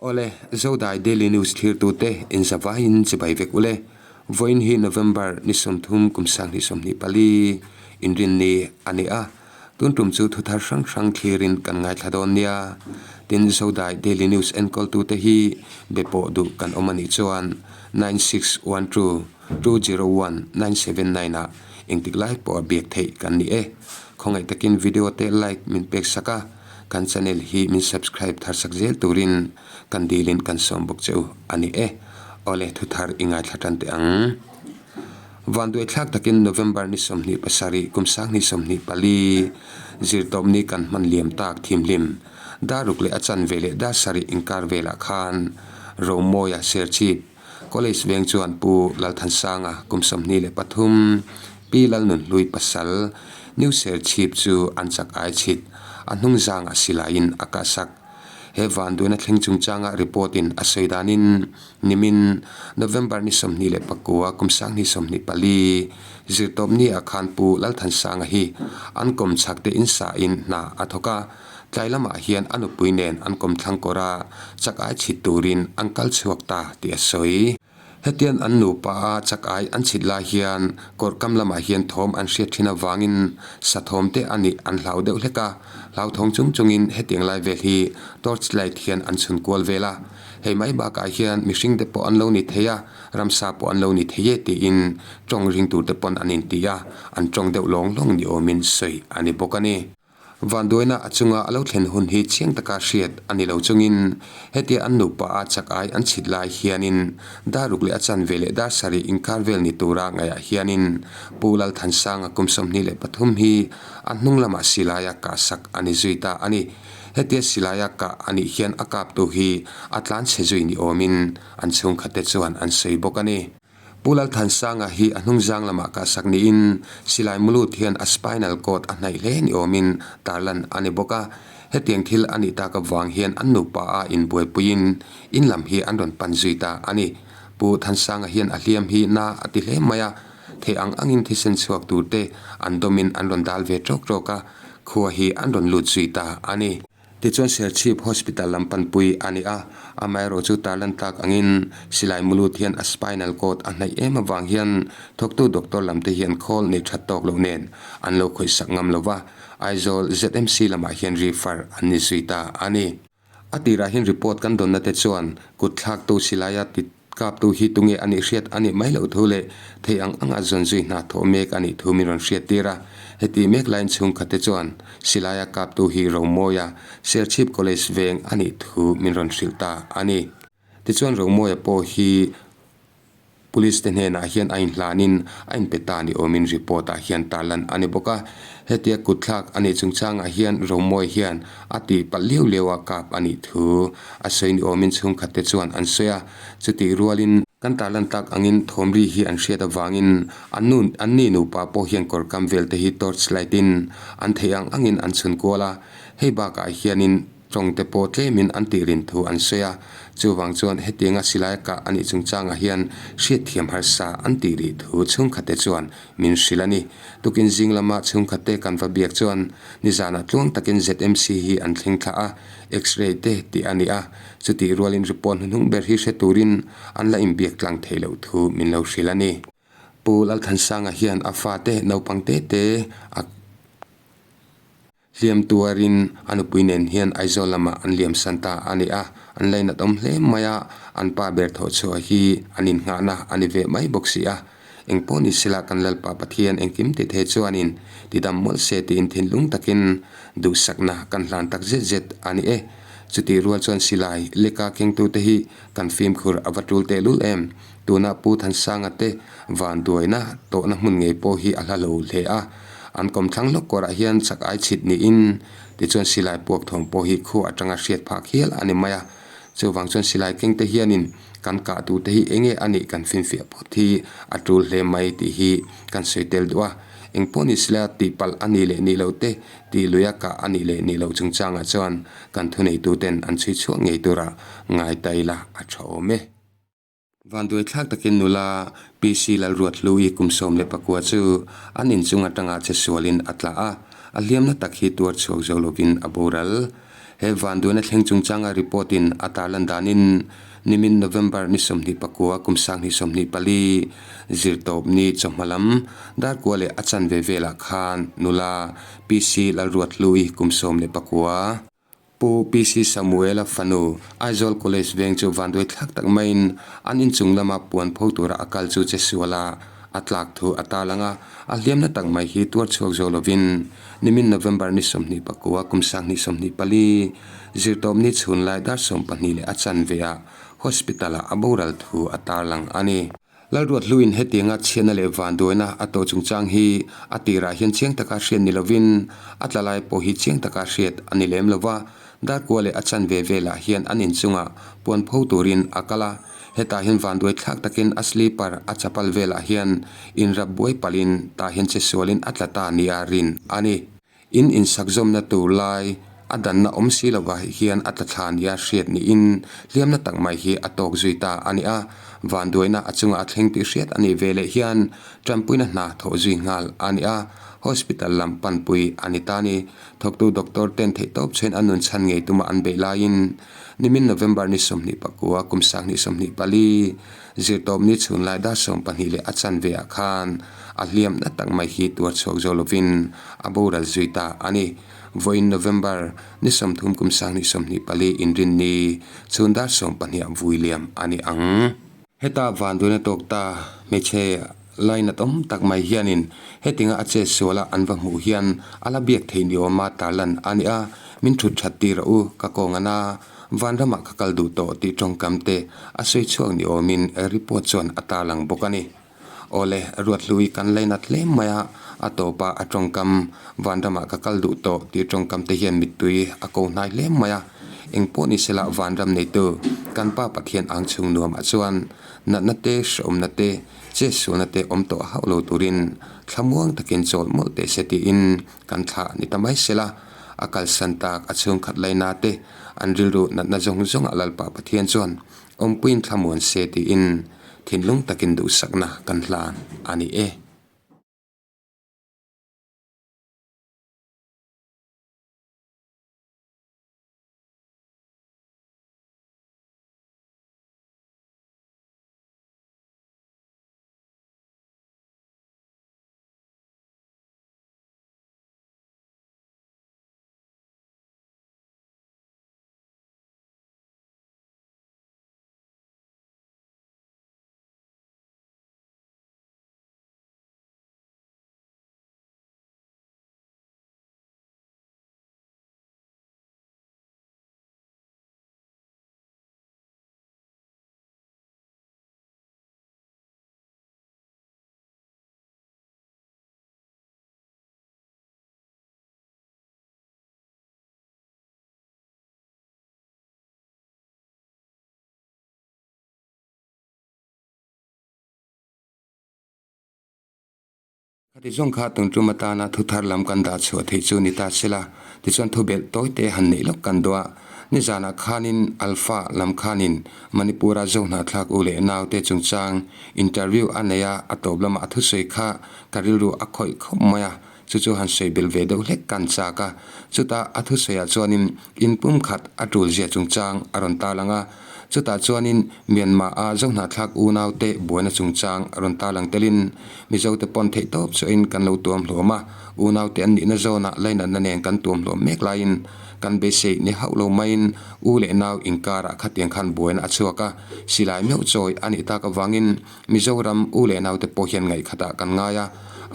Awle, Zodai Daily News thlirtute inzavaiin chibai vek ule. Vawiin hi November ni 30 kum 2024 inrinni a ni a. Tun tum chu thuthar hrang hrang thlirin kan ngaithla dawn nia. Tin, Zodai Daily News enkawltute hi be pawh duh kan awm a nih chuan 9612 201 979 ah engtik lai pawha biak theih kan ni e. Khawngaih takin video te like min pek sak a. Kan channel hi min subscribe thar sak zel turin kan dilin kan sawm bawk che u a ni e. Awle thuthar i ngaithla tan teh ang. Vanduai thlak takin November ni 27 kum 2024 zirtawpni kan hman liam tak thimhlim dar ruk leh a chanve leh dar sarih inkar velah khan Romawia Serchhip College veng chuan Pu Lalthansanga kum 23 Pi Lalnunhlui pasal New Serchhip chu an chak ai chhit a hnung zangah silaiin a kahsak. He vanduaina thleng chungchanga report in a sawi danin nimin November ni 29 kum 2024 zirtawpni ah khan Pu Lalthansanga hi an kawm chhak te in sa in hna a thawk a, tlai lamah hian a nupui nen an kawm thlang kawr a, chak ai chhit turin an kal chhuak ta tih a sawi. Hetian an nupa a chak ai an chhit lai hian kawr kam lamah hian thawm an hriat thin avangin sa thawm te a nih an hlau deuh hlek a, hlauthawng chung chungin hetiang lai vel hi torch light hian an chhun kual vel a. Hei mai bakah hian mihring te pawh an lo ni thei a, ramsa pawh an lo ni thei e tiin tawng ring tur te pawn an inti a, an tawng deuh lawng lawng ni awmin sawi a ni bawk a ni. Vanduaina a chunga a lo thlen hun hi chiang taka hriat a ni lo chungin hetia an nupa a chak ai an chhit lai hianin dar ruk leh a chanve leh dar sarih inkar vel ni tura ngaihah hianin Pu Lalthansanga kum 23 hi a hnung lamah silaia kahsak a ni zui ta a ni. Hetia silaia kah a nih hian a kaptu hi a tlanchhe zui ni awmin an chhungkhatte chuan an sawi bawk a ni. Pu Lalthansanga hi a hnung zang lamah kahsak niin silai mulut hian a spinal cord a hnaih hle ni awmin tarlan a ni bawk a. Hetiang thil a nih tak avang hian an nupa a inbuaipuiin in lam hi an rawn pan zui ta a ni. Pu Thansanga hian a hliam hi na a ti hle mai a, theih ang angin thisen chhuak tur te an dawmin an rawn dal ve tawk tawk a, khua hi an rawn lut zui ta a ni. Tichuan Serchhip Hospital lam panpui a ni a, amaherawh chu tarlan tlak angin silai mulut hian a spinal cord a hnaih em avang hian thawktu doctor lam te hian khawl nei that tawk loh nen an lo khawihsak ngam lo va, Aizawl ZMC lamah hian refer an ni zui ta a ni. A tirah hian report kan dawnna te chuan kut thlaktu silaia ti Kaptu hi tunge a nih hriat a nih mai loh thu leh thei ang anga zawn zui hna thawh mek a nih thu min rawn hriat tir a. Heti mek laiin chhungkhatte chuan Silaia kaptu hi Romawia, Serchhip College veng a nih thu min rawn hrilh ta a ni. Tichuan Romawia pawh hi Police te hnenah hian a inhlanin a inpe ta ni awmin report ah hian tarlan a ni bawk a. Hetia kutthlak a nih chungchangah hian Romawia hian a tih palh liau liau a kap a nih thu a sawi ni awmin chhungkhatte chuan an sawi a, chutih rualin kan tarlan tak angin thawmri hi an hriat avangin an nu an ni nupa pawh hian kawr kam vel te hi torch light in an theih ang angin an chhun kual a, hei bakah hianin tawng te pawh tlemin an tih rin thu an sawi a, chuvang chuan hetianga silai kah a nih chungchangah hian hriatthiam harsa an tih rih thu chhungkhatte chuan min hrilh a ni. Tukin zing lama chhungkhatte kan va biak chuan nizanah tluang takin ZMC hi an thleng thla a, X-ray te tih a ni a, chutih rualin report hnuhnung ber hi hre turin an la inbiak tlang thei loh thu min lo hrilh a ni. Pu Lalthansanga hian a fate naupang te te a hliam tuarin a nupui nen hian Aizawl lamah an liam san ta a ni a, an lainat awm hle mai a, an pa ber thawh chhuah hi an innghahna a ni ve mai bawk si a. Engpawh ni sela kan Lalpa Pathian engkim ti thei chuanin tidam mawlh se tiin thinlung takin duhsakna kan hlan tak zet zet a ni e. Chutih rual chuan silai leka kengtute hi kan fimkhur a va tul tehlul em? Tuna Pu Thansanga te vanduaina tawhna hmun ngei pawh hi a hla lo hle a. An kawmthlang lawk kawrah hian chak ai chhit niin tichuan silai puak thawm pawh hi khu atanga hriat phak hial a ni mai a. Chuvang chuan silai kengte hianin kan kah turte hi enge a nih kan finfiah phawt hi a tul hle mai tih hi kan sawi tel duh a. Engpawh ni sila tihpalh a nih leh nih loh te, tih luia kah a nih leh nih loh chungchangah chuan kan thuneituten an chhui chhuak ngei tura ngai ta ila a tha awm e. Vanduai thlak takin nula PC Lalruathlui kum 19 chu an inchung atanga che sualin a tla a, a hliamna tak hi tuar chhuak zo lovin a boral. He vanduaina thleng chungchanga report in a tarlan danin nimin November ni 24 kum 2024 zirtawp ni chawhma lam darkua leh a chanve velah khan nula PC Lalruathlui kum 19, Pu PC Samuela fanu Aizawl College veng chu vanduai thlak tak maiin an inchung lama puan pho tura a kal chu che suala a tlak thu a tarlang a, a hliamna tak mai hi tuar chhuak zo lovin nimin November ni 29 kum 2024 zirtawpni chhun lai dar 12 leh a chanve ah hospital ah a boral thu a tarlang a ni. Lalruathluin hetianga chhiatna leh vanduaina a tawh chungchang hi a tirah hian chiang taka hriat ni lovin a tla lai pawh hi chiang taka hriat a ni lem lova, darkua leh a chanve velah hian an inchungah puan pho turin a kal a, hetah hian vanduai thlak takin a slipper a chapal velah hian inrap buai palhin tah hian che sualin a tla ta nia rin a ni. In insakzawmna tur lai a danna awm si lovah hian a tla thla nia hriat niin hliamna tak mai hi a tawk zui ta a ni a. Vanduaina a chungah a thleng tih hriat a nih ve leh hian tanpuina hna thawh zui nghal a ni a, hospital lam panpui a ni ta ni. Thawktu doctor ten theihtawp chhuain an nun chhan ngei tuma an beih laiin nimin November ni 29 kum 2024 Zirtawpni chhunlai dar 12 leh a chanve ah khan a hliamna tak mai hi tuar chhuak zo lovin a boral zui ta a ni. Vawiin November ni 30 kum 2024 inrinni chhun dar 12 ah vui liam a ni ang. Heta vanduaina tawk ta hmeichhe lainat awm tak mai hianin hetinga a chet suala an va hmuh hian a la biak theih ni awma tarlan a ni a, min thut that tir rawh u ka kawng ana. Vanramah ka kal duh tawh tih tawngkam te a sawi chhuak ni awmin report chuan a tarlang bawk a ni. Awle, Ruathlui kan lainat hle mai a, a tawpa a tawngkam Vanramah ka kal duh tawh tih tawngkam te hian mittui a ko hnai hle mai a. Engpawh ni sela Vanram neitu kan Pa Pathian ang chhung nuamah chuan natna te, hrehawmna te, chetsualna te awm tawh hauh lo turin thlamuang takin chawl mawlh teh se tiin kan thlah ni ta mai sela. A kalsan tak a chhungkhat laina te an rilru natna zawng zawng a Lalpa Pathian chuan awmpuiin thlamuan se tiin thinlung takin duhsakna kan hlan a ni e. Khati zawng kha tun tum atana thu thar lam kan dah chhuah theih chu ni ta sela, tichuan thu belh tawi te han neih lawk kan duh a. Nizanah khanin Alpha lam khanin Manipur-a Zohnahthlak u leh naute chungchang interview a nei a, a tawp lamah a thusawi kha ka rilru a khawih khawp mai a, chu chu han sawi belh ve deuh hlek kan chak a. Chutah a thusawiah chuanin in pumkhat a tul zia chungchang a rawn tarlang a, chutah chuanin Myanmar-a Zohnahthlak unaute buaina chungchang a rawn tarlang telin Mizote pawn theihtawp chauhin kan lo tuam hlawm a, unaute an nihna zawnah lainatna nen kan tuam hlawm mek laiin kan beisei ni hauh lo maiin u leh nau inkarah khatiang khan buaina a chhuak a, silai meuh chawi a nih tak avangin Mizoram u leh naute pawh hian ngaihkhatah kan ngai a,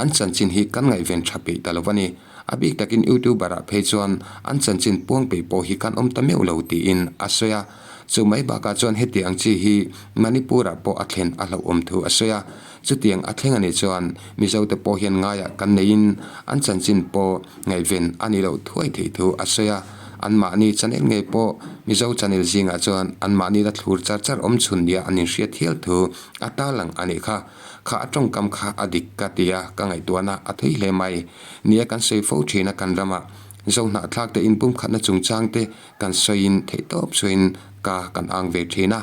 an chanchin hi kan ngaihven tha peih ta lo a ni. A bik takin YouTuber ah phei chuan an chanchin puang peih pawh hi kan awm ta meuh lo tiin a sawi a. Chu mai bakah chuan heti ang chi hi Manipur ah pawh a thlen a hlauhawm thu a sawi a. Chutiang a thleng a nih chuan Mizote pawh hian ngaiah kan neiin an chanchin pawh ngaihven a nih loh thuai theih thu a sawi a. Anmahni channel ngei pawh Mizo channel zingah chuan anmahni la thlur char char awm chhun nia an inhriat hial thu a tarlang a nih kha. Kha a tawngkam kha a dik ka ti a, ka ngaihtuahna a thui hle mai. Nia kan sawi fo thin a kan ramah Zohnahthlak te inpumkhatna chungchang te kan sawiin theihtawp sawiin ka kan ang ve thin a.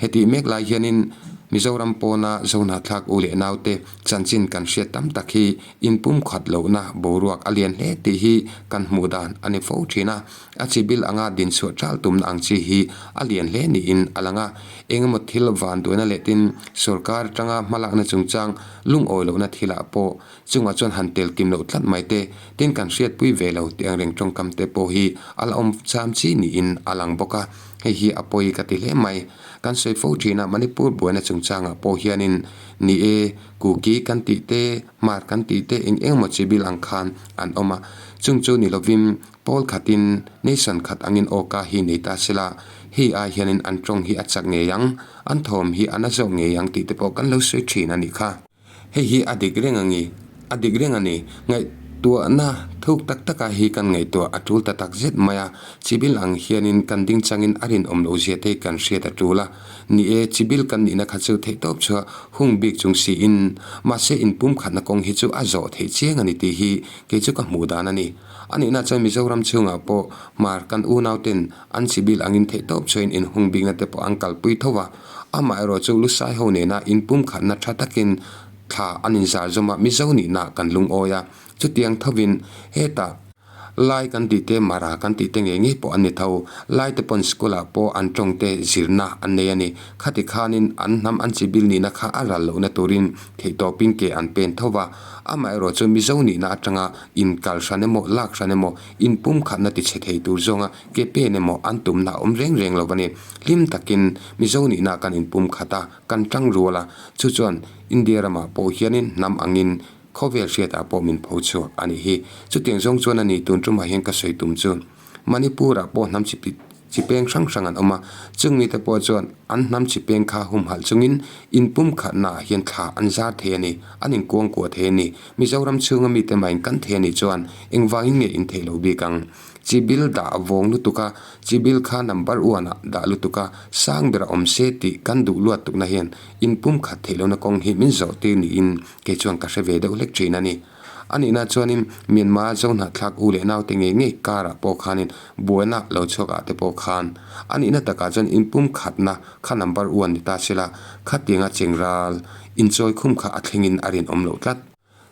Hetih mek lai hianin. Mizoram pawna Zohnahthlak u leh naute chanchin kan hriat tam tak hi inpumkhat lohna boruak a lian hle tih hi kan hmuh dan a ni fo thin a. A chi bil anga dinchhuah ṭal tumna ang chi hi a lian hle niin a lang a. Engemaw thil vanduaina leh tin sorkar atanga hmalakna chungchang lungawi lohna thilah pawh chungah chuan han tel kim loh tlat mai te, tin kan hriatpui ve lo tih ang reng tawngkam te pawh hi a la awm cham chi niin a lang bawk a. Hei hi a pawi ka ti hle mai. Kan sawi fo thin a, Manipur buaina chungchangah pawh hianin ni e, Kuki kan tih te, Hmar kan tih te eng engemaw chi bil ang khan an awm a. Chung chu ni lovin Pawl khatin nation khat angin awka hi nei ta sela, hei ai hianin an tawng hi a chak ngei ang, an thawm hi a na zawk ngei ang tih te pawh kan lo sawi thin a nih kha. Hei hi a dik reng a ngi, a dik reng a ni. Ngaihtuahna thuk tak taka hi kan ngaihtuah a tul ta tak zet mai a, chibil ang hianin kan ding changin a rinawm loh zia te kan hriat a tul a. Ni e, chibil kan nihna kha chu theihtawp chhuah hung bik chung siin, mahse inpumkhatna kawng hi chu a zawh theih chiang a ni tih hi kei chu ka hmuh dan a ni. A nihna chuan Mizoram chhungah pawh Hmar kan unauten an chibil angin theihtawp chhuain inhung bikna te pawh an kalpui tho a. Amaherawh chu Lusai ho nena inpumkhatna tha takin thla an inzar zawm a, Mizo nihna kan lungawi a. Chutiang thovin hetah Lai kan tih te, Mara kan tih te ngei ngei pawh an ni tho. Lai te pawn school ah pawh an tawng te zirna an nei a ni. Khati khanin an hnam an chibil nihna kha a ral lohna turin theihtawpin ke an pen tho va. Amaherawh chu Mizo nihna atanga inkal hran emaw, lak hran emaw, inpumkhatna ti chhe thei tur zawnga ke pen emaw an tumna a awm reng reng lo a ni. Hlim takin Mizo nihna kan inpumkhat a, kan tang rual a, chu chuan India ramah pawh hianin hnam angin khawvel hriatah pawh min pho chhuak a nih hi. Chutiang zawng chuan a ni tun tumah hian ka sawi tum chu. Manipur-ah pawh hnam chi chi peng hrang hrang an awm a, chung mite pawh chuan an hnam chi peng kha humhalh chungin inpumkhatnaah hian thla an zar thei a ni, an inkuangkuah thei a ni. Mizoram chhunga mite mahin kan thei a nih chuan engvangin nge in theih loh bik ang? Chi bil dah a vawng lutuk a, chi bil kha number one ah dah lutuk a, sang ber a awm se tih kan duh luat tukna hian inpumkhat theih lohna kawng hi min zawh tir niin kei chuan ka hre ve deuh hlek thin a ni. A nihna chuanin Myanmar Zohnahthlak u leh naute ngei ngei karah pawh khanin buaina lo chhuak ah te pawh khan a nihna takah chuan inpumkhatna kha number one ni ta sela khatianga chengral inchawi khum kha a thlengin a rinawm loh tlat.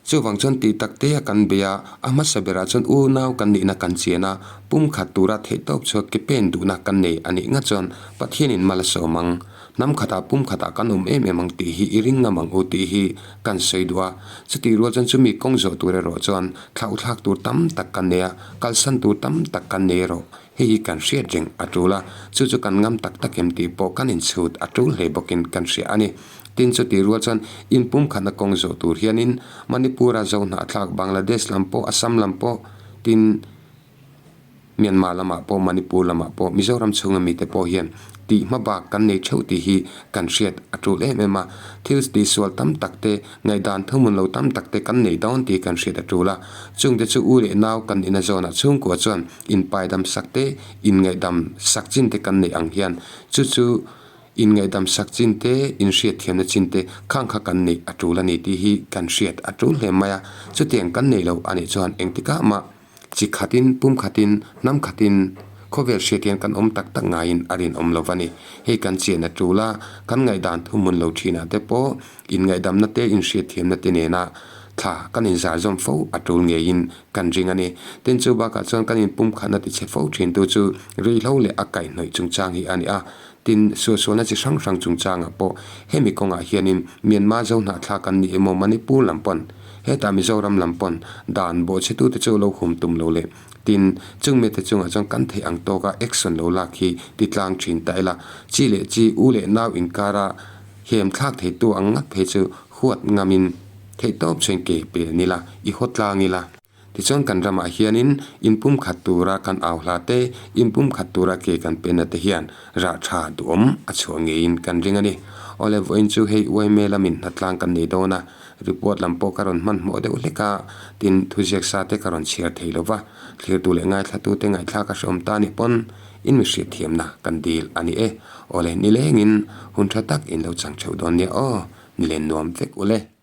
Chuvang chuan tih tak te a kan bei a, a hmasa berah chuan unau kan nihna kan chian a, pumkhat tura theihtawp chhuak ke pen duhna kan nei a nih ngat chuan Pathianin mal a sawm ang. Hnam khatah pum khatah kan awm em em ang tih hi i ring ngam ang u tih hi kan sawi duh a. Chutih rual chuan chumi kawng zawh tur erawh chuan thlauhthlak tur tam tak kan nei a, kalsan tur tam tak kan nei erawh hei hi kan hriat reng a tul a. Chu chu kan ngam tak tak em tih pawh kan inchhut a tul hle bawkin kan hria a ni. Tin chutih rual chuan inpumkhatna kawng zawh tur hianin Manipur-a Zohnahthlak, Bangladesh lam pawh, Assam lam pawh tin, Myanmar lamah pawh Manipur lamah pawh Mizoram chhunga mite pawh hian tih hma bak kan nei theuh tih hi kan hriat a tul em em a. Thil tihsual tam tak te, ngaihdan thuhmun lo tam tak te kan nei dawn tih kan hriat a tul a. Chungte chu u leh nau kan ina zawnah chhungkua chuan inpaidam sak te, inngaihdam sak chin te kan neih ang hian chu chu inngaihdam sak chin te, inhriatthiamna chin te khang kha kan neih a tul a ni tih hi kan hriat a tul hle mai a. Chutiang kan nei lo a nih chuan engtikah mah Chi khatin, pum khatin, hnam khatin, khawvel hriat hian kan awm tak tak ngaiin a rinawm lo va ni. Hei kan chian a tul a, kan ngaihdan thuhmun lo thinah te pawh inngaihdamna te, inhriatthiamna te nena thla kan inzar zawm fo a tul ngeiin kan ring a ni. Tin, chu bakah chuan kan inpumkhatna tichhe fo thintu chu ruihhlo leh a kaihhnawih chungchang hi a ni a. Tin, suahsualna chi hrang hrang chungchangah pawh hemi kawngah hianin Myanmar Zohnahthlak an ni emaw Manipur lam pawn Hetah Mizoram lam pawn dan bawhchhetute chu lo hum tum lo leh tin, chung mite chungah chuan kan theih ang tawka action lo lak hi ti tlang thin ta ila. Chi leh chi, u leh nau inkara hem thlak theitu ang ngat phei chu huat ngamin theihtawp chuan ke pe an ila, i haw tlang ila. Tichuan kan ramah hianin inpumkhat tura kan au hla te, inpumkhat tura ke kan penna te hian rah tha duhawm a chhuah ngeiin kan ring a ni. Awle vawiin chu hei uaime lamin hnatlang kan nei dawn a, report lam pawh ka rawn hmanhmawh deuh hlek a, tin thuziak sa te ka rawn chhiar thei lo va, thlirtu leh ngaithlatute ngaihthlak a hrehawm ta nih pawn in mi hriatthiamna kan dil a ni e. Awle nilengin hun tha tak in lo chang theuh dawn nia aw, nilen nuam vek ule.